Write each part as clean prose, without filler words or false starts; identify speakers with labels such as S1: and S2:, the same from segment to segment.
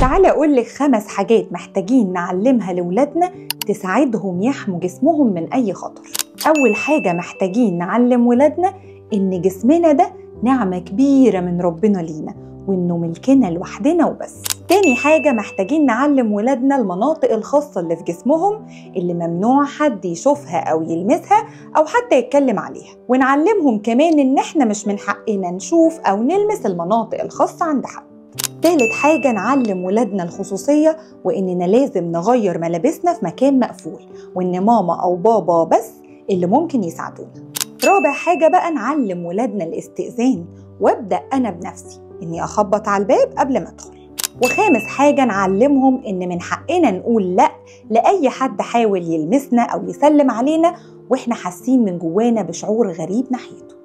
S1: تعالى أقول لك 5 حاجات محتاجين نعلمها لولادنا تساعدهم يحموا جسمهم من أي خطر. أول حاجة محتاجين نعلم ولادنا إن جسمنا ده نعمة كبيرة من ربنا لينا، وإنه ملكنا لوحدنا وبس. تاني حاجة محتاجين نعلم ولادنا المناطق الخاصة اللي في جسمهم اللي ممنوع حد يشوفها أو يلمسها أو حتى يتكلم عليها، ونعلمهم كمان إن إحنا مش من حقنا نشوف أو نلمس المناطق الخاصة عند حد. تالت حاجة نعلم ولادنا الخصوصية، وإننا لازم نغير ملابسنا في مكان مقفول، وإن ماما أو بابا بس اللي ممكن يساعدونا. رابع حاجة بقى نعلم ولادنا الاستئذان، وابدأ أنا بنفسي إني أخبط على الباب قبل ما أدخل. وخامس حاجة نعلمهم إن من حقنا نقول لأ لأي حد حاول يلمسنا أو يسلم علينا وإحنا حاسين من جوانا بشعور غريب ناحيته.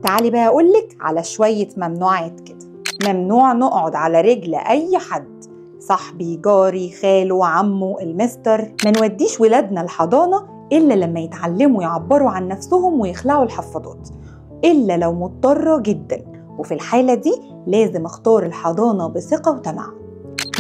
S1: تعالي بقى أقولك على شوية ممنوعات كده. ممنوع نقعد على رجل أي حد، صاحبي، جاري، خاله، عمه، المستر. ما نوديش ولادنا الحضانة إلا لما يتعلموا يعبروا عن نفسهم ويخلعوا الحفاضات، إلا لو مضطرة جدا، وفي الحالة دي لازم اختار الحضانة بثقة وتمعن.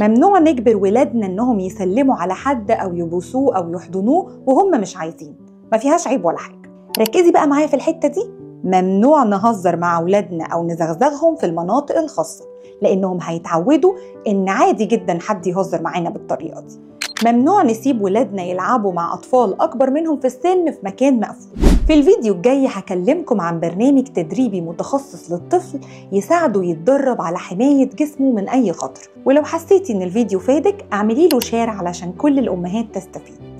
S1: ممنوع نجبر ولادنا إنهم يسلموا على حد أو يبوسوه أو يحضنوه وهم مش عايزين، ما فيهاش عيب ولا حاجة. ركزي بقى معايا في الحتة دي. ممنوع نهزر مع أولادنا أو نزغزغهم في المناطق الخاصة، لأنهم هيتعودوا إن عادي جدا حد يهزر معانا بالطريقة دي. ممنوع نسيب ولادنا يلعبوا مع أطفال أكبر منهم في السن في مكان مقفول. في الفيديو الجاي هكلمكم عن برنامج تدريبي متخصص للطفل يساعده يتدرب على حماية جسمه من أي خطر. ولو حسيتي إن الفيديو فادك اعملي له share علشان كل الأمهات تستفيد.